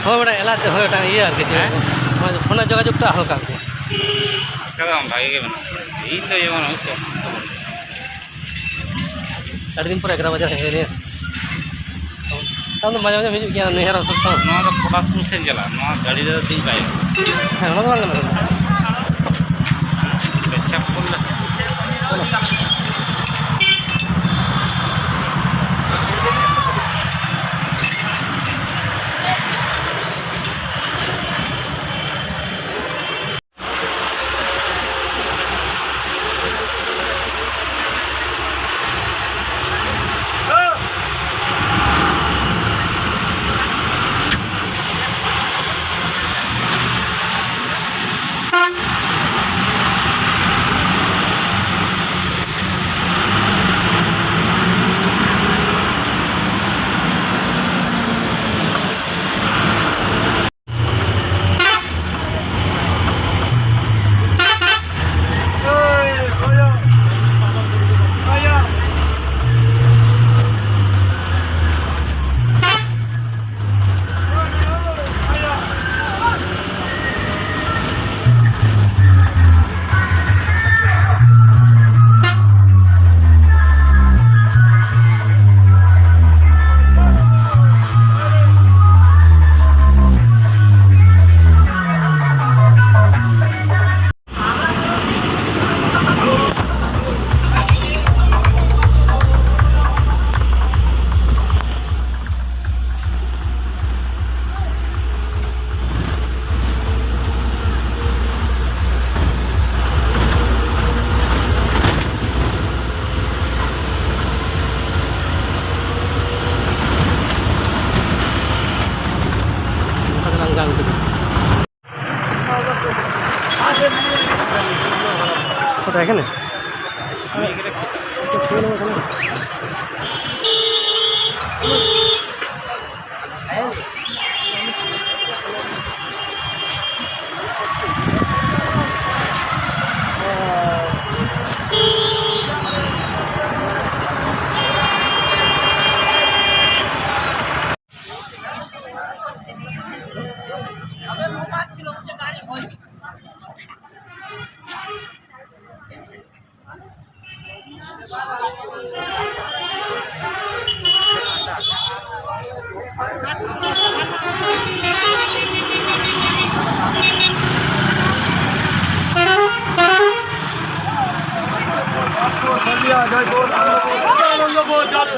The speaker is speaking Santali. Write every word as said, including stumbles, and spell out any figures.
ᱦᱳᱭ, ᱢᱤᱫᱴᱟᱝ ᱮᱞᱟᱪ, ᱦᱳᱭ, ᱢᱤᱫᱴᱟᱝ ᱤᱭᱟᱹ ᱟᱨᱠᱤ, ᱪᱮᱫ ᱦᱮᱸ? ᱠᱚ, ᱢᱟᱱᱮ ᱯᱷᱳᱱ ᱨᱮᱱᱟᱜ ᱡᱳᱜᱟᱡᱳᱜᱽ ᱴᱟᱜ ᱦᱟᱞᱠᱟ ᱟᱨᱠᱤ᱾ ᱚᱱᱠᱟ ᱫᱚ ᱵᱷᱟᱜᱮ ᱜᱮ ᱢᱮᱱᱟᱜᱼᱟ᱾ ᱤᱧ ᱫᱚ ᱡᱮᱢᱚᱱ ᱦᱳᱭᱛᱳ ᱟᱹᱰᱤ ᱫᱤᱱ ᱯᱚᱨᱮ ᱮᱜᱟᱨᱚ ᱵᱟᱡᱟᱨ ᱦᱮᱡ ᱦᱩᱭ ᱱᱟ᱾ ᱟᱢ ᱫᱚ ᱢᱟᱡᱷᱮ ᱢᱟᱡᱷᱮ ᱦᱤᱡᱩᱜ ᱜᱮᱭᱟ ᱱᱟᱹᱭᱦᱟᱹᱨ ᱦᱚᱥᱯᱤᱴᱟᱞ? ᱱᱚᱣᱟ ᱫᱚ ᱯᱚᱞᱟᱥᱯᱩᱨ ᱥᱮᱫ ᱪᱟᱞᱟᱜᱼᱟ, ᱱᱚᱣᱟ ᱜᱟᱹᱰᱤ ᱨᱮᱫᱚ ᱫᱮᱡ ᱵᱟᱭ ᱜᱟᱱᱚᱜᱼᱟ᱾ ᱦᱮᱸ, ᱚᱱᱟ ᱫᱚ ᱵᱟᱝ ᱜᱟᱱᱚᱜᱼᱟ᱾ ᱯᱮᱪᱷᱟᱯ ᱠᱚᱨᱞᱮ᱾ ᱠᱚᱫᱚ ᱮᱠᱷᱮᱱ আনন্দ বউ, চল।